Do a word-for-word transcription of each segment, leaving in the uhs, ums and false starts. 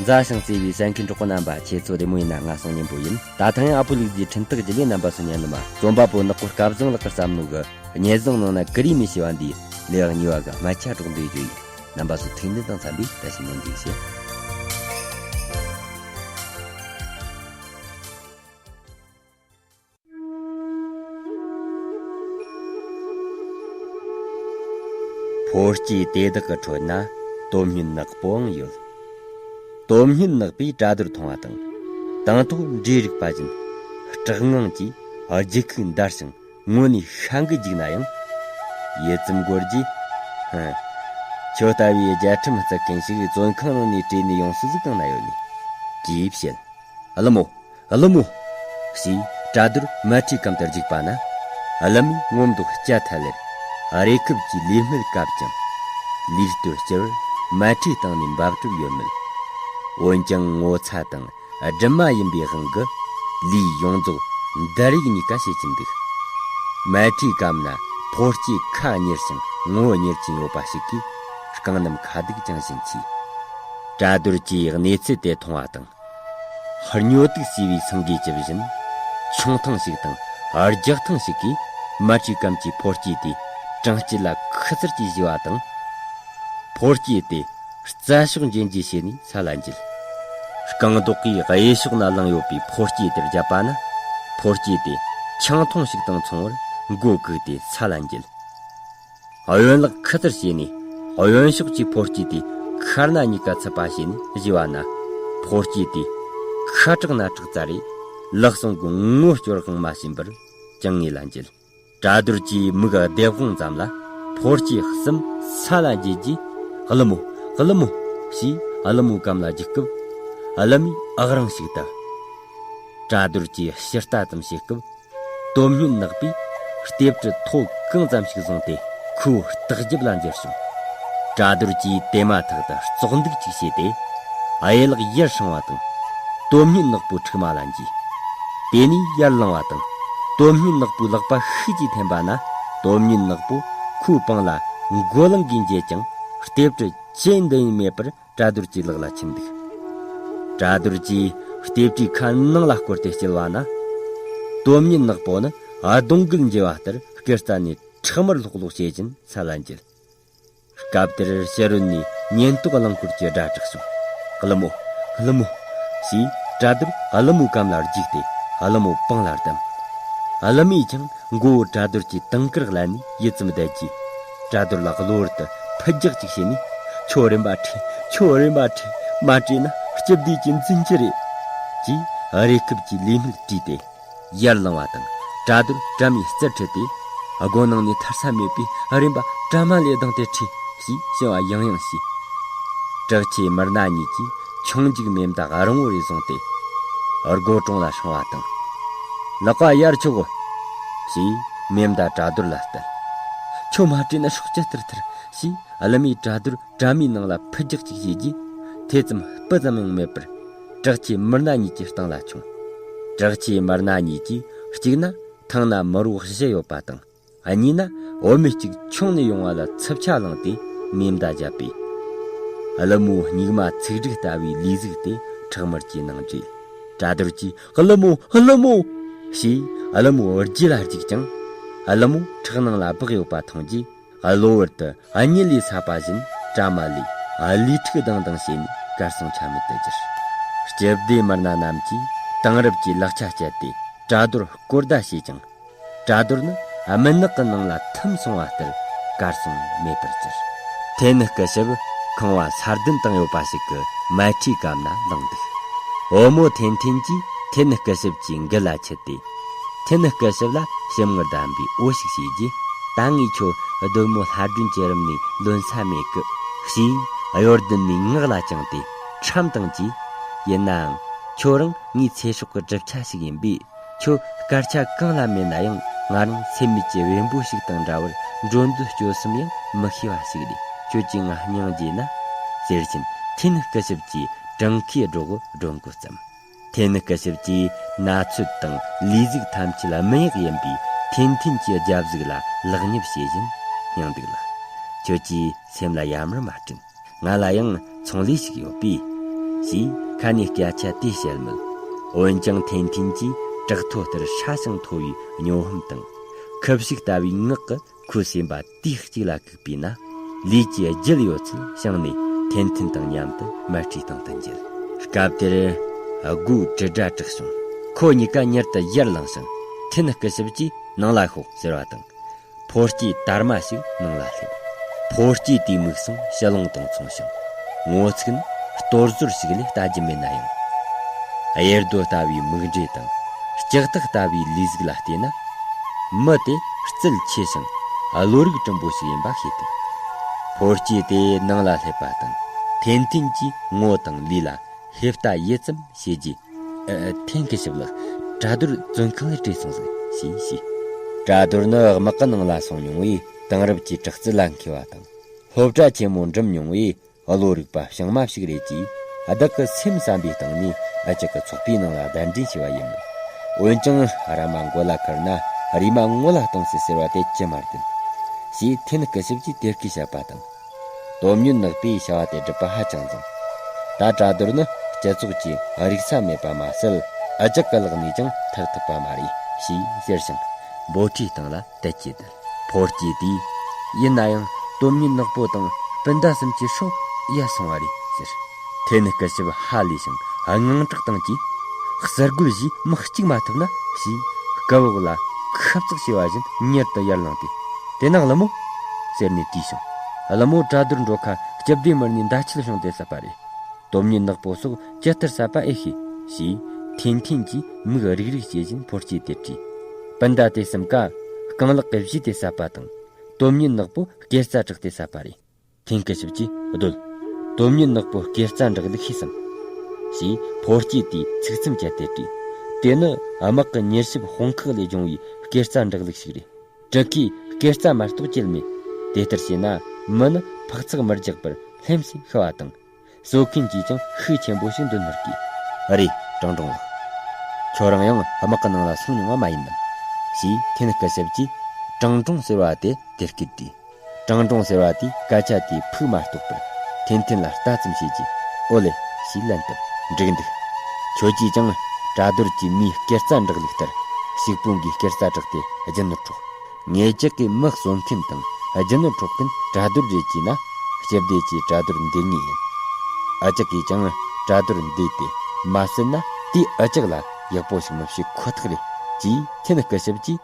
མཛའ་ཞིང་བརྩེ་བའི་གསན་མཁན་གྲོགས་པོ་རྣམ་པ། ཁྱེད་ཚོ་བདེ་མོ་ཡིན་ན། ང་སང་ཉིན་པོ་ཡིན། ད་ཐེངས་ཨ་ཕོ་ལུག་རྫིའི་འཕྲིན་སྟེགས་བརྒྱུད་ལས་རྣམ་པ་ཚོ་ཉན་ནི་མ། རྩོམ་པ་པོ་ནག་པོ་སྐལ་བཟང་ལགས་ཀྱིས་བརྩམས་ནོ་གི་སྙན་བཟང་ནང་ན་ཀུ་རེ་མི་ཞེས་པ་འདིའི་ལེའུ་གཉིས་པ་གི་སྨད་ཆ་སྒྲོག་འདོན་རྒྱུ་ཡིན། རྣམ་པ་ཚོ་ཐུགས་འདུན་དང་འཚམ་པའི་བཀྲ་ཤིས་སྨོན་འདུན་ཞུ། ཕོ་སྐྱེས་དེ་དག་གི་ཁྲོད་ན་དོན་སྨྱོན་ནག་པོའང་ཡོད། དོན་སྨྱོན་ནག་པོས་གྲ་རྡོར་མཐོང་བ་དང་། དང་ཐོག་འདྲེ་རིག་པ་བཞིན་སྐྲག་ངང་གིས་རྒྱུད་ཁུག་འདར་ཞིང་ངུ་ནས་ཤ་འགུལ་རྒྱུག་ན་ཡང་། ཡིད་ཙམ་འགོར་རྗེས། ཧུམ། ཁྱོད་ལྟ་བུའི་རྒྱལ་ཁྲིམས་བརྩི་མཁན་ཞིག་བཙོན་ཁང་ནང་ནས་བྲོས་ནས་ཡོང་སྲིད་ཟིག་གང་ན་ཡོད་ནི། ཅེས་བཤད། ཀླུ་མོ། ཀླུ་མོ། ཞེས་གྲ་རྡོར་མལ་ཁྲིའི་གམ་དུ་རྒྱུག་པ་ན། ཀླུ་མོས་ངོ་མདོག་སྐྱ་ཐལ་ལེར། རེ་ཁུབ་ཀྱིས་ལུས་སྨད་བཀབ་ཅིང་། ལུས་སྟོད་སྤྱི་བོར་མལ་ཁྲིའི་སྟེང་ནས་འབབ་གྲབས་ཡོད་མོད། འོན་ཀྱང་ངོ་ཚ་དང་སྦྲུམ་མ་ཡིན་པའི་དབང་གིས། ལུས་ཡོངས་རྫོགས་འདར་ཡིག་གཉིས་ཀ་བྱེད་ཀྱིན་འདུག་མལ་ཁྲིའི་གམ་ན་ཕོ་སྐྱེས་ཁ་གཉེར་ཞིང་ངོ་གཉེར་གྱིན་ཡོད་པ་ཞིག་གིས་རྐང་སྣམ་ཁ་སྡུག་ཅིང་བཞིན་གྱིས། གྲ་རྡོར་གྱིས་གནས་ཚུལ་དེ་མཐོང་བ་དང་། སྨྱོ་དུག་ཟོས་པའི་སེང་གེ་ཇི་བཞིན། མཆོང་ཐེངས་ཤིག་དང་རྒྱག་ཐེངས་ཤིག་གིས་མལ་ཁྲིའི་གམ་གྱི་ཕོ་སྐྱེས་དེ་གྲང་སྐྱུར་ལ་ཁུ་ཚུར་གྱིས་གཞུས་པ་དང་། ཕོ་སྐྱེས་དེ་རྩྭ་ཤོག་འབྱིན་འབྱིན་བྱས་ནས་ས་ལ་འགྱེལ། རྐང་རྡོག་གིས་གཡས་ཕྱོགས་ན་ལངས་ཡོད་པའི་ཕོ་སྐྱེས་དེར་བརྒྱབ་པ་ན། ཕོ་སྐྱེས་དེ་ཆང་འཐུང་ཞིག་དང་མཚུངས་པར་མགོ་གུག་སྟེ་ས་ལ་འགྱེལ། གཡོན་ལག་ཁུ་ཚུར་བྱས་ནས་གཡོན་ཕྱོགས་ཀྱི་ཕོ་སྐྱེས་དེ་ཁ་སྣ་གཉིས་ཀ་ཚུད་པ་བྱས་ནས་གཞུས་པ་ན། ཕོ་སྐྱེས་དེ་ཁ་གྲག་སྣ་གྲག་བཙར་རེ་ལག་ཟུང་གིས་ངོ་སྐྱོར་དབང་མ་བྱིན་པར་གྱང་ངོས་ལ་འགྱེལ། གྲ་རྡོར་གྱིས་མིག་བདེ་དབང་ཙམ་ལ་ཕོ་སྐྱེས་གསུམ་ས་ལ་འགྱེལ་རྗེས། ཀླུ་མོ། ཀླུ་མོ། ཞེས་ཀླུ་མོའི་གམ་ལ་རྒྱུག་སྐབས། ཀླུ་མོས་ཨག་རིང་ཞིག་བཏབ། གྲ་རྡོར་གྱིས་ཕྱིར་ལྟ་ཙམ་བྱེད་སྐབས། དོན་སྨྱོན་ནག་པོས་ལྟེབ་ཀྲི་མཐོ་གང་ཙམ་ཞིག་བཟུང་སྟེ་ཁོའི་ལྟག་རྒྱབ་ལ་འཛེགས་བྱུང་། གྲ་རྡོར་གྱིས་དེ་མ་ཐག་ཏུ་ཙོག་འདུག་ཅིག་བྱས་ཏེ། གཡས་ལག་ཡར་བསྲིངས་པ་དང་། དོན་སྨྱོན་ནག་པོའི་མཁྲིག་མ་ལ་འགྱེལ། དེ་ནས་ཡར་ལངས་པ་དང་། དོན་སྨྱོན་ནག་པོའི་ལག་པ་ཤུགས་ཀྱིས་འཐེན་པ་ན། དོན་སྨྱོན་ནག་པོ་ཁོའི་པང་ལ་མགོ་ལང་གིས་འགྱེལ་ཀྱང་། ལྟེབ་ཀྲི་ཅི་ཡིན་འདི་ཡིན་མེད་པར་གྲ་རྡོར་གྱི་ལག་ལ་ཁྱིམ་འདུག་གྲ་རྡོར་གྱིས་ལྟེབ་ཀྲིའི་ཁ་ནང་ལ་བསྐོར་ཏེ་བསྐྱིལ་བ་ན། དོན་སྨྱོན་ནག་པོ་ནི་གདོང་གུད་འགྱེལ་བ་ལྟར་སྐེ་རྩ་ནས་ཁྲག་དམར་ལྷོག་ལྷོག་བྱེད་བཞིན་ས་ལ་འགྱེལ། སྐབས་དེར་ཕྱི་རོལ་ནས་ཉེན་རྟོག་རླངས་འཁོར་གྱི་སྒྲ་གྲགས་བྱུང་། ཀླུ་མོ། ཀླུ་མོ། ཞེས་གྲ་རྡོར་ཀླུ་མོའི་གམ་ལ་རྒྱུགས་ཏེ་ཀླུ་མོའི་པང་ལ་བསྡམས། ཀླུ་མོས་ཀྱང་མགོ་བོ་གྲ་རྡོར་གྱི་དིང་དཀར་བཀླགས་ནས་ཡིད་ཙམ་བདེ་རྗེས། གྲ་རྡོར་ལ་གློ་བུར་དུ་ཕུད་རྒྱག་ཅིག་བྱས་ནས། ཁྱོད་རེམ་པ་ཁྲིད། ཁྱོད་རེམ་པ་ཁྲིད། མ་བྲོས་ན་སྤྱི་བདེ་གྱིས་འཛིན་རྒྱུ་རེད། ཅེས་རེ་ཁུབ་ཀྱིས་ལུས་སྨད་བཀྲུས་ཏེ། ཡར་ལངས་པ་དང་། གྲ་རྡོར་དྲ་མའི་རྩར་ཁྲིད་དེ། སྒོ་ནང་ནས་ཐར་ས་མེད་པས། རེམ་པ་དྲ་མ་ལས་ལྡང་སྟེ་ཁྲིད། ཞེས་བྱ་བ་ཡང་ཡང་བྱས། དྲག་ཆེའི་མི་སྣ་གཉིས་ཀྱིས་ཆུང་འཇིགས་མེ་མདའ་རིང་བོ་རེ་བཟུང་སྟེ། སྒོ་དྲུང་ལ་སྲུང་བ་དང་། ལག་པ་ཡར་ཆོག་གོ། ཞེས་མེ་མདའ་གྲ་རྡོར་ལ་གཏད། ཁྱོད་མ་བྲོས་ན་སྲོག་ཇི་ལྟར་ཐར། ཞེས་ཀླུ་མོས་གྲ་རྡོར་དྲ་མའི་ནང་ལ་ཕུད་རྒྱག་ཅིག་བྱས་རྗེས། དེ་ཙམ་སྤུ་ཙམ་ཡང་མེད་པར། དྲག་ཆེའི་མི་སྣ་གཉིས་ཀྱི་སྟེང་ལ་མཆོངས། དྲག་ཆེའི་མི་སྣ་གཉིས་ཀྱིས་གཅིག་ན་ཐང་ན་མི་རོ་བཞི་ཡོད་པ་དང་། གཉིས་ན་བུད་མེད་གཅིག་མཆོང་ནས་ཡོང་བ་ལ་འཚུབ་ཆ་བླངས་ཏེ་མེ་མདའ་བརྒྱབ་པས། ཀླུ་མོའི་སྨྱུག་མ་ཚིག་སྒྲིག་ལྟ་བུའི་ལུས་གཟུགས་དེ་ཁྲག་དམར་གྱིས་ནང་བྲིས། གྲ་རྡོར་གྱིས། ཀླུ་མོ། ཀླུ་མོ། ཞེས་ཀླུ་མོའི་རྗེས་ལ་རྒྱུག་ཀྱང་། ཀླུ་མོ་ཁྲག་ནང་ལ་སྦགས་ཡོད་པ་མཐོང་རྗེས། གློ་བུར་དུ་གཉིད་ལས་སད་པ་བཞིན་དྲ་མ་ལས་ལུས་ཁྲག་ལྡང་ལྡང་བྱས་ནས་གར་སོང་ཆ་མེད་དུ་གྱུར། སྤྱི་བདེ་མི་སྣ་རྣམས་ཀྱིས་དེང་རབས་ཀྱི་ལག་ཆ་སྤྱད་དེ་གྲ་རྡོར་སྐོར་ཟླ་བྱས་ཀྱང་། གྲ་རྡོར་ནི་མུན་ནག་གི་ནང་ལ་ཐིམ་སོང་བ་ལྟར་གར་སོང་མེད་པར་གྱུར། ཐེན་སྐུ་ཞབས་ཁང་བ་སར་འདོན་བཏང་ཡོད་པ་ཞིག་གི་མལ་ཁྲིའི་གམ་ན་ལངས་འདུག་བུ་མོ་ཐེན་ཐེན་གྱིས་ཐེན་སྐུ་ཞབས་ཀྱི་མགུལ་ལ་ཁྱིལ་ཏེ། ཐེན་སྐུ་ཞབས་ལ་ཞིམ་མངར་ལྡན་པའི་འོ་ཞིག་བྱས་རྗེས། ད་ངས་ཁྱོད་གདོད་མའི་ལྷ་སྒྲོན་གྱི་རུམ་ནས་ལོན་ས་མེད་གི། ཞེས་གཡོ་ལྡན་ནས་ངག་ལ་བཅངས་ཏེ་ཁྲམ་བཏང་རྗེས། ཡིན་ནའང་ཁྱོད་རང་ངའི་ཚེ་སྲོག་གི་གྲུབ་ཆ་ཞིག་ཡིན་པས། ཁྱོད་སྐར་ཆ་གང་ལ་མེད་ན་ཡང་ང་རང་སེམས་མེད་ཀྱི་བེམ་པོ་ཞིག་དང་འདྲ་བར་འགྲོ་འདོད་སྐྱོ་སེམས་ཡང་མི་ཤེས་པ་ཞིག་རེད། ཁྱོད་ཀྱིས་ང་སྙིང་རྗེ་ན། ཟེར་བཞིན་ཐེན་སྐུ་ཞབས་ཀྱི་བྲང་ཁའི་སྒྲོག་སྒྲོན་འགོ་བརྩམས། ཐེན་སྐུ་ཞབས་ཀྱིས་ན་ཚོད་དང་ལུས་གཟུགས་ཐམས་ཅད་སྨན་ཡག་ཡིན་པས་ཐེན་ཐེན་གྱི་རྒྱབ་གཟུགས་ལ་ལག་བརྙབ་བྱེད་བཞིན་སྙིང་སྡུག་ལ། ཁྱོད་ཀྱིས་སེམས་ལ་ཡ་མུར་མ་སྐྲུན། ང་ལ་ཡང་ཚོང་ལས་ཤིག་ཡོད་པས། ཅེས་ཁ་ནས་སྐད་ཆ་དེ་བཤད་མོད། འོན་ཀྱང་ཐན་ཐན་གྱིས་བྲག་ཐོ་ལྟར་སྲ་ཞིང་མཐོ་བའི་སྨྱོ་ཧམ་དང་། ཁུ་བྱུག་ལྟ་བུའི་ངག་གི་ཁོའི་སེམས་པ་དུས་གཅིག་ལ་བཀུག་པས་ན། ལུས་ཀྱི་ལྗིད་ཡོད་ཚད་བྱང་ནས་ཐན་ཐན་དང་མཉམ་དུ་མལ་ཁྲིའི་སྟེང་དུ་འགྱེལ། སྐབས་དེར་སྒོའི་དྲིལ་སྒྲ་གྲགས་བྱུང་། ཁོ་གཉིས་ཀ་མྱུར་དུ་ཡར་ལངས་ཤིང་། ཐན་སྐུ་ཞབས་ཀྱིས་ནང་ལ་ཤོག་ཟེར་བ་དང་། ཕོ་སྐྱེས་དར་མ་ཞིག་ནང་ལ་སླེབས། ཕོ་སྐྱེས་དེའི་མིག་ཟུང་ཞི་ལོང་དང་མཚུངས་ཤིང་། ངོ་ཚིག་ནི་གཏོར་ཟོར་ཞིག་ལས་ལྟ་རྒྱུ་མེད་ན་ཡང་། གཡེར་རྡོ་ལྟ་བུའི་མིག་འབྲས་དང་། ལྕགས་ཐག་ལྟ་བུའི་ལུས་གཟུགས་ལ་བལྟས་ན། མི་དེ་རྩལ་ཆེ་ཞིང་བློ་རིག་གྲིམ་པོ་ཞིག་ཡིན་པ་ཤེས་ཐུབ། ཕོ་སྐྱེས་དེ་ནང་ལ་སླེབས་པ་དང་། ཐན་ཐན་གྱིས་ངོ་དང་ལུས་ལ་ཧེབ་ལྟ་ཡུད་ཙམ་བྱས་རྗེས། ཨ། ཐན་སྐུ་ཞབས་ལགས། གྲྭ་རྡོར་བཙོན་ཁང་ལས་བྲོས་སོང་ཟིག་ཞེས་ཞུས། གྲྭ་རྡོར་ནི་དམག་གི་ནང་ལ་སོང་མྱོང་བས། དེང་རབས་ཀྱི་དྲག་རྩལ་ལ་མཁས་པ་དང་། སློབ་གྲྭ་ཆེན་མོ་འགྲིམས་མྱོང་བས། བློ་རིག་པ་བྱང་མ་ཞིག་རེད་ཅེས་བདག་གི་སེམས་བསམ་པའི་སྟེང་ནས་ཨ་ཅག་གི་ཚོགས་པའི་ནང་ལ་གདན་འདྲེན་བྱས་པ་ཡིན་མོད། འོན་ཀྱང་ར་མ་མགོ་ལ་ཁུར་ན་རུས་མ་ངོ་ལ་གཏོང་སྲིད་ཟེར་བ་དེ་ཅི་མ་བདེན། ཞེས་ཐན་སྐུ་ཞབས་ཀྱིས་དེ་སྐད་བཤད་པ་དང་། དོན་མྱོང་ནག་པོས་བྱ་བ་དེ་སྒྲུབ་པ་ཧ་ཅང་བཟང་། ད་གྲྭ་རྡོར་ནི་སྤྱི་ཚོགས་ཀྱི་རིག་ས་མེད་པ་མ་ཟད། ཨ་ཅག་གི་ལག་ནས་ཀྱང་ཐར་ཐུབ་པ་མ་རེད་ཞེས་ཟེར་ཞིང་། འབོལ་ཁྲིའི་སྟེང་ལ་དལ་གྱིས་བསྡད། ཕོ་སྐྱེས་དེས། ཡིན་ན་ཡང་དོན་མྱོང་ནག་པོ་དང་སྤུན་ཟླ་གསུམ་གྱི་སྲོག་ཡལ་སོང་བ་རེད་ཟེར། ཐན་སྐུ་ཞབས་ཧ་ལས་ཤིང་དངངས་སྐྲག་དང་བཅས། གསར་རྒོལ་བཞིས་མི་གཅིག་མ་ཐུབ་ན་ཞེས་སྐུ་འོག་ལ་ཁབ་ཙག་བྱས་པ་བཞིན་མྱུར་དུ་ཡར་ལངས་ཏེ། དེ་ན་ཀླུ་མོ། ཟེར་ནས་དྲིས་ཤིང་། ཀླུ་མོ་གྲྭ་རྡོར་འགྲོ་ཁ་སྐྱིད་སྡེ་མི་སྣའི་མདའ་ཆས་བྱུང་སྟེ་བསད་པ་རེད། དོན་མྱོང་ནག་པོ་སོགས་ཇི་ལྟར་བསད་པ་ཨེ་ཤེས། ཞེས་ཐན་ཐན་གྱིས་མིག་རིག་རིག་བྱེད་བཞིན་ཕོ་སྐྱེས་དེར་དྲིས། སྤུན་ཟླ་དེ་གསུམ་ཀ་རྐང་ལག་གིས་བཞུས་ཏེ་བསད་པ་དང་། དོན་མྱོང་ནག་པོ་སྐེ་རྩ་བྲེགས་ཏེ་བསད་པ་རེད། ཐན་སྐུ་ཞབས་ཀྱིས་སྡོད། དོན་མྱོང་ནག་པོ་སྐེ་རྩ་འབྲེག་ལུགས་ཤེས་སམ། ཞེས་ཕོ་སྐྱེས་དེས་ཚིག་མཚམས་བཅད་དེ་དྲིས། དེ་ནི་དམག་གི་མྱུལ་ཞིབ་དཔུང་ཁག་ལས་སྦྱོང་བའི་སྐེ་རྩ་འབྲེག་ལུགས་ཤིག་རེད། གྲུ་ཁའི་སྐེ་རྩ་མ་གཏོགས་བཅད་མེད། དེ་ལྟར་བྱས་ན་མི་ནི་འཕག་འཚག་མི་རྒྱག་པར་ལྷེམ་སེ་ཤི་བ་དང་། གསོ་མཁན་གྱིས་ཀྱང་ཤུགས་ཆེན་པོ་ཞིག་འདོན་ནུས་ཀྱི། ཨ་རེད། ཀྲང་ཀྲུང་ལགས། ཁྱོད་རང་ཡང་དམག་གི་ནང་ལ་སོང་མྱོང་བ་མ་ཡིན་ནམ། ཞེས་ཐན་སྐུ་ཞབས་ཀྱིས་ཀྲང་ཀྲུང་ཟེར་བ་དེ་དེ་སྐད་དྲིས། ཀྲང་ཀྲུང་ཟེར་བ་དེས་སྐད་ཆ་དེའི་ཕུགས་མ་རྟོགས་པར་ཐན་ཐན་ལ་ལྟ་ཙམ་བྱས་རྗེས། ཨོ་ལེ། ཞེས་ལན་བཏབ། འགྲིག་འདུག། ཁྱོད་ཀྱིས་ཀྱང་གྲྭ་རྡོར་གྱི་མིའི་སྐེ་རྩ་འབྲེག་ལུགས་ལྟར་ཕྱུག་པོ་འགའི་སྐེ་རྩ་བྲེགས་ཏེ་རྒྱུ་ནོར་འཕྲོག། ངེད་ཅག་གི་མི་གསོ་མཁན་དང་རྒྱུ་ནོར་འཕྲོག་མཁན་གྲྭ་རྡོར་རེད་ཅེ་ན། སྤྱི་བདེ་ཅེས་གྲྭ་རྡོར་འདེད་ངེས་ཡིན། ཨ་ཅག་གིས་ཀྱང་གྲྭ་རྡོར་འདེད་དེ་མ་བསད་ན་དེས་ཨ་ཅག་ལ་ཡག་པོ་ཞིག་མི་བྱེད་ཁོ་ཐག་རེད། ཅེས་ཐན་སྐུ་ཞབས་ཀྱིས་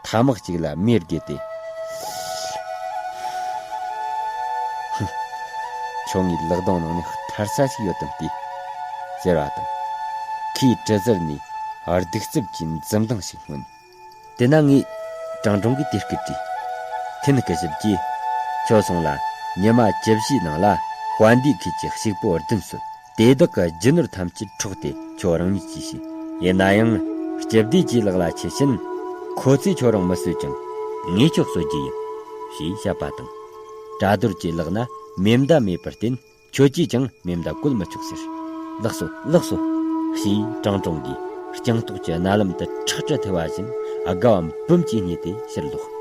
ཐ་མག་ཅིག་ལ་མེ་བརྒྱབ་སྟེ། ཧུམ། ཁྱོད་ངའི་ལག་གདོང་ནང་ནས་ཐར་ས་ཞིག་ཡོད་དམ་ལྟོས། ཟེར་བ་དང་། ཁོའི་གྲི་ཟུར་ནས་གདུག་རྩུབ་ཀྱི་འཛུམ་མདངས་ཤིག་མངོན། དེ་ན་ངས་ཀྲང་ཀྲུང་གིས་དེ་སྐད་དྲིས། ཐན་སྐུ་ཞབས་ཀྱིས། ཁྱོད་སོང་ལ་ཉི་མ་བཅུ་བཞིའི་ནང་ལ་དཔལ་ལྡེའུ་ཁུལ་གྱི་ཕྱུག་པོ་བདུན་གསོད། དེ་དག་གི་རྒྱུ་ནོར་ཐམས་ཅད་འཕྲོག་སྟེ་ཁྱོད་རང་ཉིད་ཀྱིས་བྱོས། ཡིན་ན་ཡང་སྤྱི་བདེ་ཅེས་ལག་ལ་ཆུད་ཕྱིན། ཁོ་ཚོས་ཁྱོད་རང་མི་གསོད་ཅིང་ངས་ཁྱོད་གསོད་རྒྱུ་ཡིན། ཞེས་བཤད་པ་དང་། གྲྭ་རྡོར་གྱི་ལག་ན་མེ་མདའ་མེད་པར་བརྟེན། ཁྱོད་ཀྱིས་ཀྱང་མེ་མདའ་བཀོལ་མི་ཆོག་ཟེར། ལགས་སོ། ལགས་སོ། ཞེས་ཀྲང་ཀྲུང་གིས་སྤྱང་ལྟོགས་ཀྱི་རྣ་ལམ་དུ་ཁྲག་དྲི་ཐལ་བ་བཞིན་དགའ་བ་འབུམ་གྱིས་བརྙས་ཏེ་ཕྱིར་ལོག།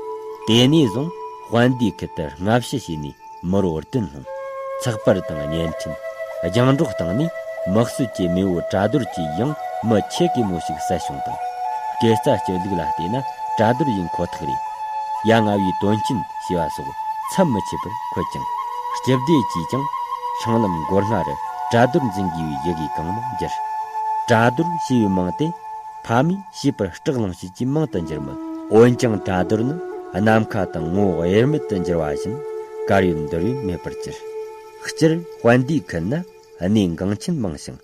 དེ་ནས་བཟུང་དཔལ་ལྡེའུ་ཁུལ་དུ་སྔ་ཕྱི་བྱས་ནས་མི་རོ་བདུན་སློང་། ཚགས་པར་དང་བརྙན་འཕྲིན། རྒྱང་སྒྲོག་བཏང་ནས་དམག་སྲོལ་གྱི་མེས་པོ་གྲྭ་རྡོར་གྱིས་ཡང་མི་ཆེ་གེ་མོ་ཞིག་བསད་བྱུང་དང་། སྐེ་རྩ་གཅོད་ལུགས་ལ་བལྟས་ན་གྲྭ་རྡོར་ཡིན་ཁོ་ཐག་རེད། ཡ་ང་བའི་དོན་ཆེན་ཞེས་པ་སོགས་མཚམས་མི་ཆད་པར་འཁོད་ཅིང་། སྤྱི་བདེ་གིས་ཀྱང་སྲང་ལམ་མགོ་རྔ་རུ་གྲྭ་རྡོར་འཛིན་དགོས་པའི་ཡི་གེ་གང་མང་བསྒྱུར། གྲྭ་རྡོར་ཞེས་པའི་མིང་དེ་ཕ་མས་བྱིས་པར་སྐྲག་སློང་བྱེད་ཀྱི་མིང་དུ་འགྱུར་མོད། འོན་ཀྱང་གྲྭ་རྡོར་ནི་ནམ་མཁའ་དང་ངོ་བོ་དབྱེར་མེད་དུ་འགྱུར་བ་བཞིན་གར་ཡོད་འདིར་ཡོད་མེད་པར་གྱུར། སྤྱིར་དཔལ་ལྡེའུ་ཁུལ་ནི་གནས་འགངས་ཆེན་མང་ཞིང་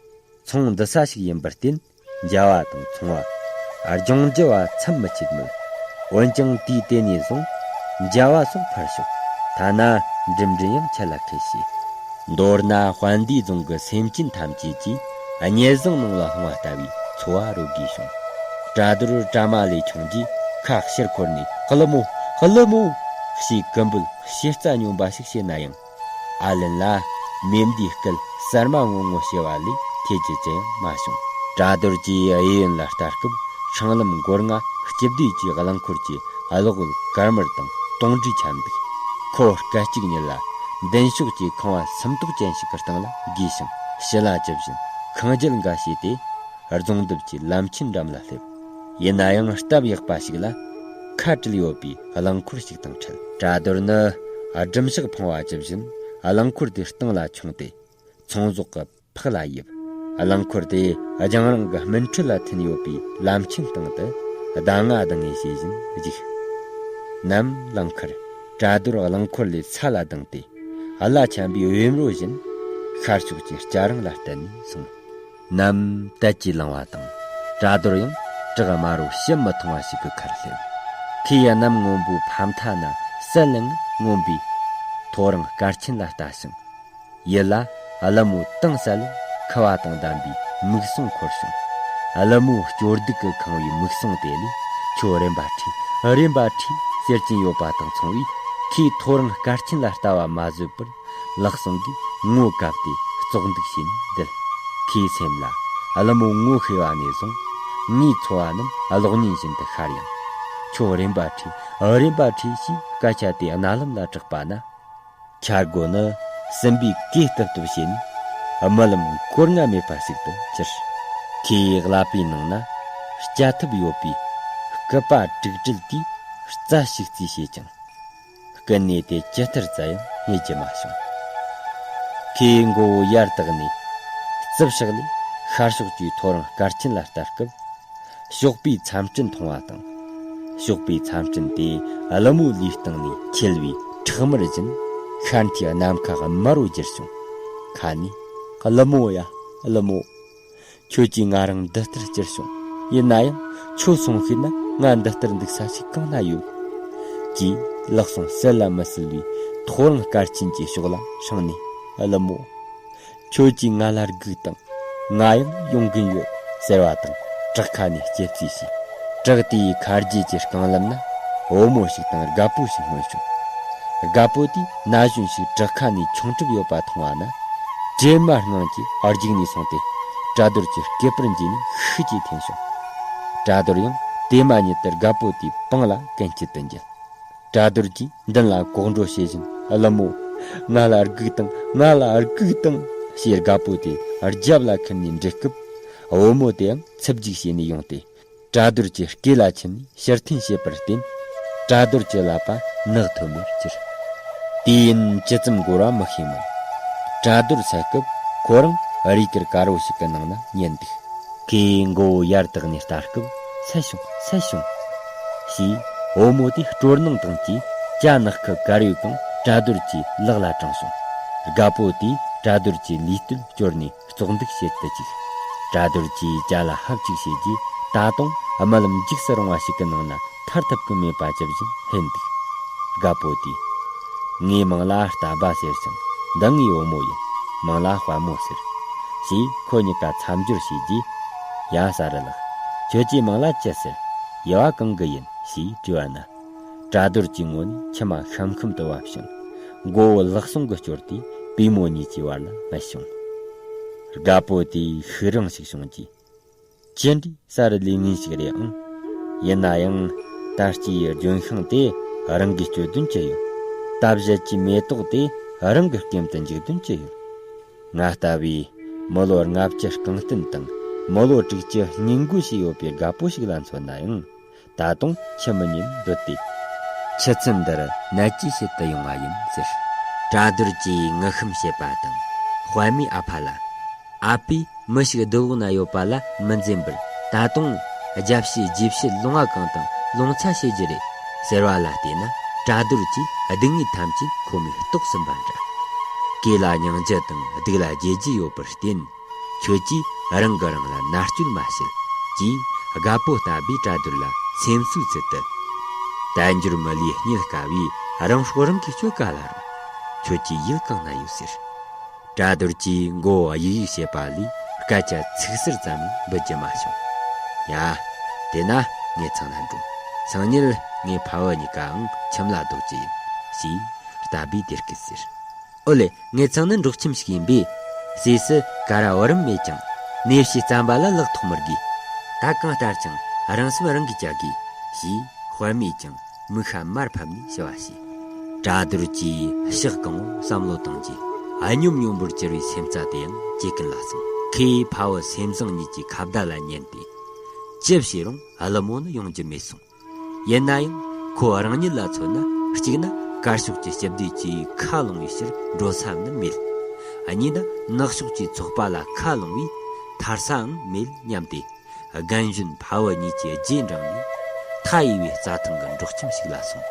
ཚོང་འདུ་ས་ཞིག་ཡིན་པར་བརྟེན། མཇལ་བ་དང་ཚོང་བ། ལྗོངས་རྒྱུ་བ་མཚམས་མི་ཆད་མོད། འོན་ཀྱང་དུས་དེ་ནས་བཟུང་མཇལ་བ་སོགས་ཕར་ཞོག། ཐ་ན་འགྲིམ་འགྲུལ་ཡང་ཆད་ལ་ཁད་བྱས། མདོར་ན་དཔལ་ལྡེའུ་རྫོང་གི་སེམས་ཅན་ཐམས་ཅད་ཀྱིས་ཉེས་བཟང་ནང་ལ་ལྷུང་བ་ལྟ་བུའི་ཚོར་བ་རོལ་དགོས་བྱུང་། གྲྭ་རྡོར་གྲྭ་མ་ལས་ཆུང་རྗེས་ཁ་ཕྱིར་འཁོར་ནས་ཀླུ་མོ། ཀླུ་མོ། ཞེས་གུས་འབུལ་ཞེ་རྩ་སྙོམས་པ་ཞིག་བྱས་ན་ཡང་། ཨ་ལན་ལ་མེ་མདའི་སྐད་གསར་མ་ངོ་ངོ་ཞེས་པ་ལས་ཐོས་རྒྱུ་ཅི་ཡང་མ་བྱུང་། གྲྭ་རྡོར་གྱིས་གཡས་གཡོན་ལ་ལྟ་སྐབས་སྲང་ལམ་མགོ་རྔ་སྤྱི་བདེ་ཅུས་རླངས་འཁོར་གྱི་གློག་འོད་དཀར་དམར་དང་སྟོང་སྒྲས་ཁྱབ་འདུག། ཁོ་སྐད་ཅིག་ཉིད་ལ་མདུན་ཕྱོགས་ཀྱི་ཁང་བ་སུམ་ཏོག་ཅན་ཞིག་གི་སྟེང་ལ་བརྒྱུགས་ཤིང་ཞི་ལ་ཇི་བཞིན་ ཁང་རྒྱུད་འགའ་བྱས་ཏེ། རྫོང་འདབས་ཀྱི་ལམ་ཆེན་འགྲམ་ལ་སླེབས། ཡིན་ན་ཡང་སྟབས་ཡག་པ་ཞིག་ལ་ཁ་བྲལ་ཡོད་པའི་རླངས་འཁོར་ཞིག་དང་འཕྲད། གྲྭ་རྡོར་ནི་སྒྲུམ་ཞག་འཕངས་པ་ཇི་བཞིན་རླངས་འཁོར་དེའི་སྟེང་ལ་མཆོངས་ཏེ། ཚོང་ཟོག་གི་ཕག་ལ་ཡིབ། རླངས་འཁོར་དེ་རྒྱང་རིང་གི་སྨིན་འཕྲུལ་ལ་ཐོན་ཡོད་པའི་ལམ་ཆེན་སྟེང་དུ་ཟླ་ང་ལྡང་ངེ་བྱེད་བཞིན་རྒྱུག། ནམ་ལངས་ཁར་གྲྭ་རྡོར་རླངས་འཁོར་ལས་ས་ལ་ལྡིང་སྟེ། གླ་ཆེན་པོའི་བེམ་རོ་བཞིན་ཤར་ཕྱོགས་ཀྱི་སྐྱ་རིང་ལ་བརྟེན་ནས་སོང་། ནམ་དལ་གྱིས་ལངས་པ་དང་། གྲྭ་རྡོར་ཡང་བྲག་དམར་རོ་བྱེད་མི་ཐུང་བ་ཞིག་གི་ཁར་སླེབས། ཁོས་གནམ་སྔོན་པོའི་ཕ་མཐའ་ན་གསལ་ལེ་ངང་མངོན་པའི་ཐོ་རངས་སྐར་ཆེན་ལ་ལྟ་ཞིང་། ཡིད་ལ་ཀླུ་མོ་དྭངས་གསལ་ཁུ་བ་དང་ལྡན་པའི་མིག་ཟུང་འཁོར་བྱུང་། ཀླུ་མོ་སྐྱོ་སྡུག་གིས་ཁེངས་པའི་མིག་ཟུང་དེ་ལས་ཁྱོད་རེམ་པ་ཁྲིད་རེམ་པ་ཁྲིད་ཟེར་གྱིན་ཡོད་པ་དང་མཚུངས་པས། ཁོས་ཐོ་རངས་སྐར་ཆེན་ལ་ལྟ་བ་མ་བཟོད་པར་ལག་ཟུང་གིས་ངོ་བཀབ་སྟེ་བཙོག་འདུག་བྱས་ནས་བསྡད། ཁོའི་སེམས་ལ། ཀླུ་མོ་ངོ་ཤེས་པ་ནས་བཟུང་ངའི་འཚོ་བ་རྣམས་གློག་བརྙན་བཞིན་དུ་ཤར་ཡང་། ཁྱོད་རེམ་པ་ཁྲིད་རེམ་པ་ཁྲིད་ཅེས་སྐད་ཆ་དེ་རྣ་ལམ་ལ་གྲགས་པ་ན། འཆར་སྒོ་ནི་སྲིན་པོས་གོས་བཏབ་བཏབ་བྱས་ནས་རྨི་ལམ་མགོ་རྔ་མེད་པ་ཞིག་ཏུ་གྱུར། ཁོའི་ཀླད་པའི་ནང་ན་བཅའ་ཐུབ་ཡོད་པའི་སྐུད་པ་དྲུག་སྦྲེལ་གྱིས་རྩྭ་ཞིག་རྩིས་བྱས་ཀྱང་། སྐུད་སྣེ་དེ་ཇི་ལྟར་བཙལ་ཡང་རྙེད་རྒྱུ་མ་བྱུང་། ཁོས་མགོ་བོ་ཡར་བཏེགས་ནས་རྩིབས་ཕྱག་ལས་ཤར་ཕྱོགས་ཀྱི་ཐོ་རངས་སྐར་ཆེན་ལ་ལྟ་སྐབས། ཞོགས་པའི་མཚམས་སྤྲིན་མཐོང་བ་དང་། ཞོགས་པའི་མཚམས་སྤྲིན་དེ་ཀླུ་མོའི་ལུས་སྟེང་ནས་འཁྱིལ་བའི་ཁྲག་དམར་བཞིན་ཤར་མཐའི་ནམ་མཁའ་དམར་རོ་གྱུར་བྱུང་། ཁ་ནས། ཀླུ་མོ་ཡ། ཀླུ་མོ། ཁྱོད་ཀྱིས་ང་རང་འདི་ལྟར་བསྐྱུར་བྱུང་། ཡིན་ན་ཡང་ཁྱོད་སོང་ཤེས་ན་ང་འདི་ལྟར་འདུག་ས་ཞིག་གང་ན་ཡོད། ཅེས་ལག་ཟུང་གསལ་ལ་མི་གསལ་བའི་ཐོ་རངས་སྐར་ཆེན་གྱི་ཕྱོགས་ལ་བསྲིངས་ནས། ཀླུ་མོ། ཁྱོད་ཀྱིས་ང་ལ་སྒུག་དང་། ང་ཡང་ཡོང་གིན་ཡོད་ཟེར་བ་དང་བྲག་ཁ་ནས་སྐྱེ་རྩིས་བྱས། བྲག་དེའི་ཁ་རྗེས་ཀྱི་རྐང་ལམ་ན་བུ་མོ་ཞིག་དང་རྒད་པོ་ཞིག་མངོན་བྱུང་། རྒད་པོ་དེས་ན་གཞོན་ཞིག་བྲག་ཁ་ནས་མཆོང་གྲབས་ཡོད་པ་མཐོང་བ་ན། བྲེལ་མ་སྔངས་ཀྱིས་རྒྱུགས་ནས་སོང་སྟེ་གྲྭ་རྡོར་གྱི་སྐེད་པར་འཛེགས་ནས་ཤུགས་ཀྱིས་འཐེན་བྱུང་། གྲྭ་རྡོར་ཡང་དེ་མ་ཉིད་དུ་རྒད་པོ་དེའི་པང་ལ་གན་རྐྱལ་དུ་འགྱེལ། གྲྭ་རྡོར་གྱིས་མདུན་ལ་གོག་འགྲོ་བྱེད་བཞིན། ཀླུ་མོ། ང་ལ་སྒུག་དང་། ང་ལ་སྒུག་དང་། ཞེས་རྒད་པོ་དེ་རྒྱབ་ལ་འཁུར་ནས་འདྲེད་སྐབས། བུ་མོ་དེའང་འཚུབ་རྒྱུག་བྱས་ནས་ཡོང་སྟེ། གྲྭ་རྡོར་གྱི་སྐེ་ལ་ཆིབས་ནས་ཕྱིར་འཐེན་བྱས་པར་བརྟེན། གྲྭ་རྡོར་གྱི་ཀླད་པ་ནག་ཐོན་པར་གྱུར། དུས་ཡུན་ཇི་ཙམ་འགོར་བ་མི་ཤེས་མོད། གྲྭ་རྡོར་སད་སྐབས་ཁོ་རང་རས་གུར་དཀར་བོ་ཞིག་གི་ནང་ན་ཉལ་འདུག་ཁོས་མགོ་བོ་ཡར་བཏེགས་ནས་ལྟ་སྐབས། སད་བྱུང་། སད་བྱུང་། ཞེས་བུ་མོ་དེས་སྤྲོ་སྣང་དང་བཅས་ཇ་ནག་ཁུ་དཀར་ཡོལ་གང་གྲྭ་རྡོར་གྱི་ལག་ལ་དྲངས་བྱུང་། རྒད་པོ་དེས་གྲྭ་རྡོར་གྱི་ལུས་སྟོད་བསྐྱོར་ནས་བཙོག་འདུག་བྱེད་དུ་བཅུག་གྲྭ་རྡོར་གྱིས་ཇ་ལ་ཧབ་ཅིག་བྱས་རྗེས། ད་དུང་རྨི་ལམ་འཇིགས་སུ་རུང་བ་ཞིག་གི་ནང་ན་ཐར་ཐབས་ཀྱི་མེད་པ་ཇི་བཞིན་ཧེན་འདུག་རྒད་པོ་དེས། ངའི་མིང་ལ་རྟ་པ་ཟེར་ཞིང་། འདི་ངའི་བུ་མོ་ཡིན། མིང་ལ་དཔའ་མོ་ཟེར། ཞེས་ཁོ་གཉིས་ཀ་མཚམས་སྦྱོར་བྱས་རྗེས། ཡ། ཟ་རི་ལགས། ཁྱོད་ཀྱི་མིང་ལ་ཅི་ཟེར། ཡུལ་བ་གང་གི་ཡིན། ཞེས་དྲིས་པ་ན། གྲྭ་རྡོར་གྱི་ངོ་ནས་མཆི་མ་ཤམ་ཤམ་དུ་བབས་ཤིང་། མགོ་བོ་ལག་ཟུང་གིས་བསྐྱོར་ཏེ་པུས་མོ་གཉིས་ཀྱི་བར་ལ་སྨད་བྱུང་། རྒད་པོ་དེས་ཤུགས་རིང་ཞིག་བྱུང་རྗེས། ཅི་འདྲའི་ས་རུ་ལུས་ངན་ཞིག་རེད་ཨང་། ཡིན་ན་ཡང་ད་ལྟའི་ལྗོན་ཤིང་དེ་རང་གིས་གཅོད་དོན་ཅི་ཡོད། ད་བཞད་ཀྱི་མེ་ཏོག་དེ་རང་གི་སྐེམ་དུ་འཇུག་དོན་ཅི་ཡོད། ང་ལྟ་བུའི་མི་ལོ་ལྔ་བཅུ་རྐང་སྟེང་དང་མི་ལོ་དྲུག་ཅུ་སྙིང་རྒོད་བྱས་ཡོད་པའི་རྒད་པོ་ཞིག་ལ་མཚོན་ན་ཡང་། ད་དུང་ཁྱི་མི་ཉན་འདོད་དེ། ཁྱི་ཚུལ་འདིར་ནད་ཀྱི་ཕྱིར་དུ་ཡོང་བ་ཡིན་ཟེར། གྲྭ་རྡོར་གྱིས་ངུ་ཤམ་བྱེད་པ་དང་། དཔའ་མོའི་ཨ་ཕ་ལ། ཨ་ཕས་མི་ཞིག་སྡུག་ལོག་ན་ཡོད་པ་ལ་མི་འཛེམ་པར། ད་དུང་རྒྱབ་ཕྱི་རྗེས་ཕྱི་ལུང་བ་གང་དང་ལུང་ཚ་བྱེད་རྒྱུ་རེད་ཟེར་བ་ལ་བལྟས་ན། གྲྭ་རྡོར་གྱིས་སྡུག་བསྔལ་ཐམས་ཅད་ཁོ་མོས་རྟོགས་ཟིན་པ་འདྲ། སྐེ་ལ་སྙིང་རྗེ་དང་སྡུག་ལ་དགྱེས་རྒྱུ་ཡོད་པར་བརྟེན། ཁྱོད་ཀྱིས་རང་གིས་རང་ལ་མནར་གཅོད་མ་བྱེད། ཅེས་རྒད་པོ་ལྟ་བུས་གྲྭ་རྡོར་ལ་སེམས་གསོའི་ཚུལ་དུ། དལ་འབྱོར་མི་ལུས་རྙེད་དཀའ་བས། རང་སྲོག་རང་གིས་གཅོད་ག་ལ་རུང་། ཁྱོད་ཀྱི་ཡིད་གང་ན་ཡོད་ཟེར། གྲྭ་རྡོར་གྱིས་མགོ་བོ་གཡུག་གཡུག་བྱེད་པ་ལས་སྐད་ཆ་ཚིག་ཟུར་ཙམ་ཡང་འབུད་རྒྱུ་མ་བྱུང་། ཡ། དེ་ན་ངའི་ཚང་ན་འགྲོ། སང་ཉིན་ངའི་ཕ་བུ་གཉིས་ཀའང་ཁྱིམ་ལ་ལྡོག་རྒྱུ་ཡིན། ཞེས་ལྟ་བུས་དེ་སྐད་ཟེར། ཨོ་ལེ། ངའི་ཚང་ནི་འབྲོག་ཁྱིམ་ཞིག་ཡིན་པས། སྲས་སུ་ཀ་ར་བུ་རམ་མེད་ཀྱང་། ནས་ཕྱིས་རྩམ་པ་ལ་ལག་ཐོགས་མི་དགོས། ད་གང་ལྟར་ཀྱང་རང་སེམས་རང་གིས་བཅག་དགོས། ཞེས་དཔའ་མོས་ཀྱང་མིག་ཤ་མར་ཕབ་ནས་ཞུ་བ་བྱས། གྲྭ་རྡོར་གྱིས་ཕྱག་གང་བོ་བསམ་བློ་བཏང་རྗེས། སྙོམས་སྙོམས་པོར་གྱུར་བའི་སེམས་རྩ་དེ་ཡང་ཇེ་ཀུན་ལ་སོང་ ཁོས་ཕ་བུ་སེམས་བཟང་གཉིས་ཀྱི་ཁ་བརྡ་ལ་ཉན་ཏེ། ཅི་བྱས་རུང་ཀླུ་མོ་ནི་ཡོང་རྒྱུ་མེད་གསུངས། ཡིན་ན་ཡང་ཁོ་རང་ཉིད་ལ་མཚོན་ན། གཅིག་ན་དཀར་ཕྱོགས་ཀྱི་སྤྱི་བདེ་ཆེས་ཁ་ལོང་བའི་ཕྱིར་འགྲོ་ས་ནི་མེད། གཉིས་ན་ནག་ཕྱོགས་ཀྱི་ཚོགས་པ་ལ་ཁ་ལོང་བས་ཐར་སའང་མེད་སྙམ་སྟེ། རྒན་གཞོན་ཕ་བུ་གཉིས་ཀྱི་རྗེས་འབྲངས་ནས། མཐའ་ཡས་པའི་རྩྭ་ཐང་གི་འབྲོག་ཁྱིམ་ཞིག་ལ་སོང་།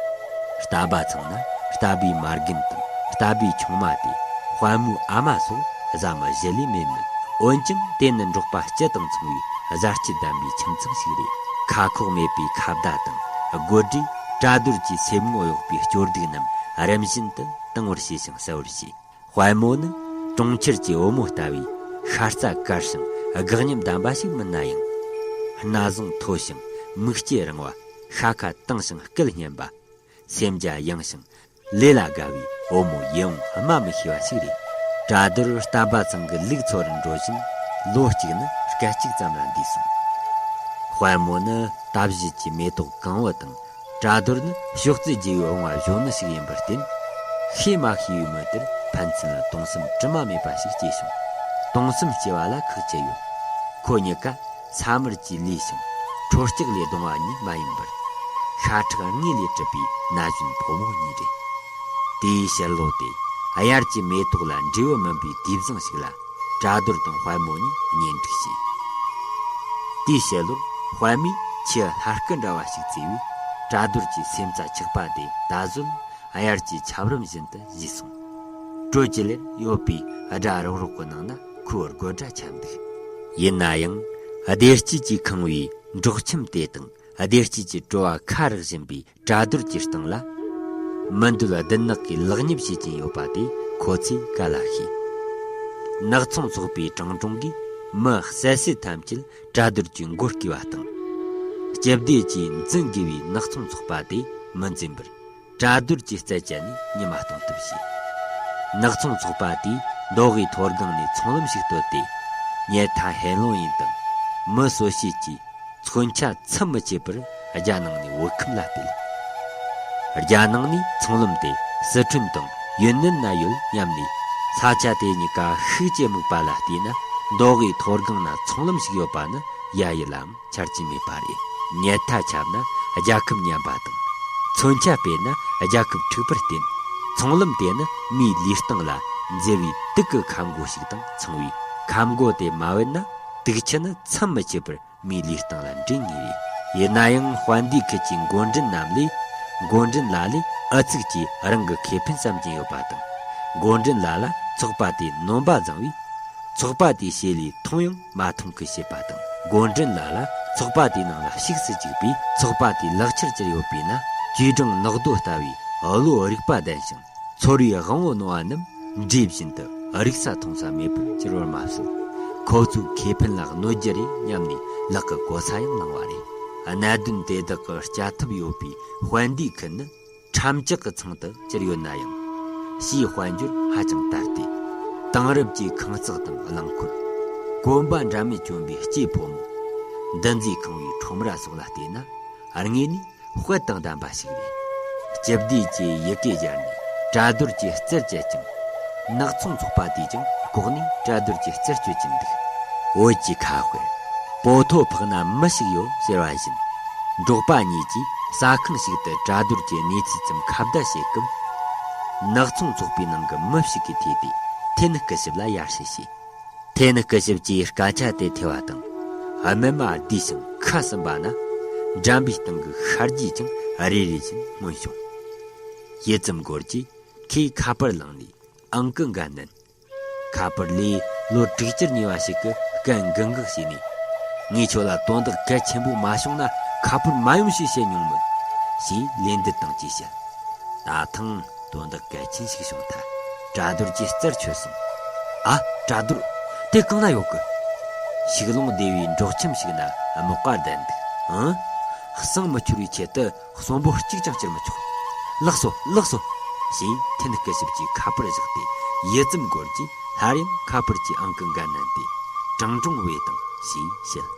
རྟ་པ་ཚང་ན་རྟ་པའི་མ་རྒན་དང་རྟ་པའི་ཆུང་མ་དེ། དཔལ་མོའི་ཨ་མ་སོགས་བཟའ་མི་བཞི་ལས་མེད་མོད། འོན་ཀྱང་དེ་ནི་འབྲོག་པ་སྤྱི་དང་མཚུངས་པའི་བཟའ་སྤྱོད་ལྡན་པའི་ཁྱིམ་ཚང་ཞིག་རེད། ཁ་ཁོག་མེད་པའི་ཁ་བརྡ་དང་དགོད་སྒྲས་བཀྲ་རྡོར་གྱི་སེམས་ངོ་གཡོགས་པའི་སྐྱོ་སྡུག་རྣམས་རིམ་བཞིན་དུ་དྭངས་པར་བྱས་ཤིང་གསལ་བར་བྱས། དཔལ་མོ་ནི་གྲོང་ཁྱེར་གྱི་བུ་མོ་ལྟ་བུའི་ཤ་རྩ་དཀར་ཞིང་དགག་ཉམས་ལྡན་པ་ཞིག་མིན་ན་ཡང་། སྣ་བཟང་མཐོ་ཞིང་མིག་ལྕེ་རིང་བ། ཤ་ཁ་དྭངས་ཤིང་སྐད་སྙན་པ། སེམས་རྒྱ་ཡངས་ཤིང་ལས་ལ་དགའ་བའི་བུ་མོ་ཡིད་འོང་སྨྲ་མི་ཤེས་པ་ཞིག་རེད། བཀྲ་རྡོར་རྟ་པ་ཚང་གི་ལུག་འཚོ་རུ་འགྲོ་བཞིན་ལོ་གཅིག་ནི་སྐད་ཅིག་ཙམ་ལ་འདས་སོང་། དཔལ་མོ་ནི་རྟ་བཞི་གྱི་མེ་ཏོག་གང་བུ་དང་། བཀྲ་རྡོར་ནི་ཕྱོགས་བཙལ་རྒྱུ་བའི་བུང་བ་གཞོན་ནུ་ཞིག་ཡིན་པར་བརྟེན། ཤེས་མ་ཤེས་པའི་མི་དེར་ཕན་ཚུན་ལ་དུང་སེམས་དྲི་མ་མེད་པ་ཞིག་སྐྱེས་བྱུང་། དུང་སེམས་སྐྱེ་བ་ལ་ཁག་ཆེ་ཡོད། ཁོ་གཉིས་ཀ་ས་དམར་གྱིས་ལུས་ཤིང་ཁྲོ་སྐྱག་ལས་གདུང་བ་གཉིས་མ་ཡིན་པར། ཤ་ཁྲག་གཉིས་ལས་གྲུབ་པའི་ན་གཞོན་ཕོ་མོ་གཉིས་རེད། དེའི་ཕྱི་ལོ་དེ་དབྱར་གྱི་མེ་ཏོག་ལ་འབྲས་བུ་སྨིན་པའི་དུས་བཟང་ཞིག་ལ། བཀྲ་རྡོར་དང་དཔལ་མོ་གཉིས་གཉེན་སྒྲིག་བྱས། དེའི་ཕྱི་ལོར་དཔལ་མོས་ཁྱི་ལྷ་སྐུ་འདྲ་བ་ཞིག་བཙས་པས། བཀྲ་རྡོར་གྱི་སེམས་རྩ་ཆགས་པ་དེ་ད་གཟོད་དབྱར་གྱི་ཆབ་རིམ་བཞིན་དུ་བཞེས་སོང་། དྲོད་ཀྱི་ལེར་ཡོད་པའི་སྒྲ་རོག་རོག་གི་ནང་ན་ཁོའི་དགོད་སྒྲ་ཆད་འདུག་ཡིན་ན་ཡང་བདེ་སྐྱིད་ཀྱིས་ཁེངས་པའི་འབྲོག་ཁྱིམ་དེ་དང་བདེ་སྐྱིད་ཀྱི་བྲོ་བ་ཁ་རག་བཞིན་པའི་བཀྲ་རྡོར་གྱི་སྟེང་ལ། མི་འདོད་བདུད་ནག་གིས་ལག་ཉེས་བྱེད་ཀྱིན་ཡོད་པ་དེ་ཁོ་ཚོས་ག་ལ་ཤེས། ནག་ཚོང་ཚོགས་པའི་དྲང་གྲོང་གིས་མི་བསད་བསད་ཐམས་ཅད་བཀྲ་རྡོར་གྱི་མགོ་བརྐུས་པ་དང་། སྤྱི་བདེ་ཅེས་འཛིན་དགོས་པའི་ནག་ཚོང་ཚོགས་པ་དེ་མི་འཛིན་པར། བཀྲ་རྡོར་གྱི་རྩལ་བཅད་ནས་ཉི་མ་གཏོང་ཐབས་བྱས། ནག་ཚོང་ཚོགས་པ་དེས་མདོ་དབུས་མཐོ་སྒང་ནས་ཚོང་ལམ་ཞིག་བཏོད་དེ། ཉལ་ཐ་ཧེ་ལོང་ཡིན་དང་མི་གསོད་བྱེད་ཀྱི་མཚོན་ཆ་མཚམས་མི་ཆད་པར་རྒྱ་ནང་ནས་བོད་ཁམས་ལ་སྤེལ། རྒྱ་ནང་ནས་ཚོང་ལམ་དེ་སི་ཁྲོན་དང་ཡུན་ནན་ན་ཡོད་སྙམ་ནས། ས་ཆ་དེ་གཉིས་ཀ་ཤུགས་ཀྱིས་དམིགས་པ་ལ་བལྟས་ན། མདོ་དབུས་མཐོ་སྒང་ན་ཚོང་ལམ་ཞིག་ཡོད་པ་ནི་ཡ་ཡི་ལའང་ཆ་རྒྱུས་མེད་པ་རེད། ཉལ་ཐ་ཁྱབ་ན་རྒྱལ་ཁབ་ཉམས་པ་དང་། མཚོན་ཆ་སྤེལ་ན་རྒྱལ་ཁབ་འཁྲུག་པར་བརྟེན། ཚོང་ལམ་དེ་ནི་མིའི་ལུས་སྟེང་ལ་མཛེས་པའི་དུག་གི་ཁབ་མགོ་ཞིག་དང་མཚུངས་པས། ཁབ་མགོ་དེ་མ་བབས་ན་དུག་ཆུ་ནི་མཚམས་མི་ཆད་པར་མིའི་ལུས་སྟེང་ལ་འདྲེན་ངེས་རེད། ཡིན་ན་ཡང་དཔལ་ལྡན་ཁུལ་གྱི་མགོ་འདྲེན་རྣམས་ལས། མགོ་འདྲེན་ལ་ལས་ཨུ་ཚུགས་ཀྱིས་རང་གི་ཁེ་ཕན་བསམ་གྱིན་ཡོད་པ་དང་། མགོ་འདྲེན་ལ་ལ་ཚོགས་པ་དེའི་ནོམ་པ་བཟང་བས། ཚོགས་པ་དེའི་ཞལ་ལས་མཐོང་ཡང་མ་མཐོང་གི་བྱེད་པ་དང་། མགོ་འདྲེན་ལ་ལ་ཚོགས་པ་དེའི་ནང་ལ་ཞུགས་སུ་བཅུག་པས། ཚོགས་པ་དེའི་ལག་ཁྱེར་གྱུར་ཡོད་པས་ན། ཅུས་ཀྲང་ནག་རྡོ་ལྟ་བུའི་བློ་རིག་པ་ལྡན་ཞིང་། ཚོར་བའི་དབང་པོ་རྣོ་བ་རྣམས་འདྲེ་བཞིན་དུ་རིག་ས་མཐོང་ས་མེད་པར་གྱུར་པར་མ་ཟད། ཁོ་ཚོའི་ཁེ་ཕན་ལ་གནོད་རྒྱུ་རེད་སྙམ་ནས་ལག་གི་གོ་ས་ཡང་བླངས་པ་རེད། གནད་དོན་དེ་དག་གི་བསྐྱར་ཐབས་ཡོད་པའི་དཔལ་ལྡན་ཁུལ་ནི། ཁྲམ་ཇག་གི་ཚང་དུ་གྱུར་ཡོད་ན་ཡང་། ཕྱིའི་དཔལ་འབྱོར་ཧ་ཅང་དར་ཏེ། དེང་རབས་ཀྱི་ཁང་བརྩེགས་དང་རླངས་འཁོར། གོམ་པ་འདྲ་མིན་གྱོན་པའི་སྐྱེས་ཕོ་མོ། འདུ་འཛི་ཁེངས་པའི་ཁྲོམ་ར་སོགས་ལ་བལྟས་ན། དངོས་གནས་དཔལ་དང་ལྡན་པ་ཞིག་རེད། སྤྱི་བདེ་ཅེས་ཡི་གེ་སྦྱར་ནས་བཀྲ་རྡོར་གྱི་རྩར་བཅད་ཅིང་། ནག་ཚོང་ཚོགས་པ་དེས་ཀྱང་ལྐོག་ནས་བཀྲ་རྡོར་གྱི་རྩར་བསྐྱོད་ཀྱིན་འདུག། བོད་ཀྱི་ཁ་དཔེར། པོ་ཐོ་ཕག་ན་མི་ཞིག་ཡོད་ཟེར་བ་བཞིན། འབྲོག་པ་གཉིས་ཀྱིས་ཟ་ཁང་ཞིག་ཏུ་བཀྲ་རྡོར་གྱི་གནས་ཚུལ་ཙམ་ཁ་བརྡ་བྱེད་སྐབས། ནག་ཚོང་ཚོགས་པའི་ནང་གི་མི་ཞིག་གིས་ཐོས་ཏེ་ཐེན་སྐུ་ཞབས་ལ་ཡར་ཞུ་བྱས། ཐེན་སྐུ་ཞབས་ཀྱིས་སྐད་ཆ་དེ་ཐོས་པ་དང་། སྨིན་མ་བསྡུས་ཤིང་ཁ་ཟུམ་པ་ན། འགྲམ་པའི་སྟེང་གི་ཤར་རྗེས་ཀྱང་རེ་རེ་བཞིན་མངོན་བྱུང་། ཡུད་ཙམ་འགོར་རྗེས་ཁོས་ཁ་པར་བླངས་ནས་ཨང་ཀི་འགའ་བསྣུན། ཁ་པར་ལས་ལོ་དྲུག་ཅུར་ཉེ་བ་ཞིག་གིས་སྐད་འགི་འགག་བྱས་ནས། ངས་ཁྱོད་ལ་དོན་དག་གལ་ཆེན་པོ་མ་བྱུང་ན་ཁ་པར་མ་ཡོང་ཞེས་བཤད་མྱོང་མོད། ཞེས་ལན་འདེབས་དང་བཅས་བཤད། ད་ཐེངས་དོན་དག་གལ་ཆེན་ཞིག་བྱུང་ཐལ། བཀྲ་རྡོར་གྱི་རྩར་ཆོད་སོང་། ཨ། བཀྲ་རྡོར། དེ་གང་ན་ཡོད་གི། ཤུག་ལོང་སྡེ་བའི་འབྲོག་ཁྱིམ་ཞིག་ན་མག་པ་བསྡད་འདུག། ཨང་། གསང་མི་འཆོར་བའི་ཆེད་དུ་གསོན་པོ་གཅིག་ཀྱང་བསྐྱུར་མི་ཆོག། ལགས་སོ། ལགས་སོ། ཞེས་ཐེན་སྐུ་ཞབས་ཀྱིས་ཁ་པར་བཞག་སྟེ་ཡུད་ཙམ་འགོར་རྗེས་སླར་ཡང་ཁ་པར་གྱི་ཨང་ཀི་འགའ་བསྣུན་ཏེ། ཀྲང་ཀྲུང་བོས་དང་ཞེས་བཤད།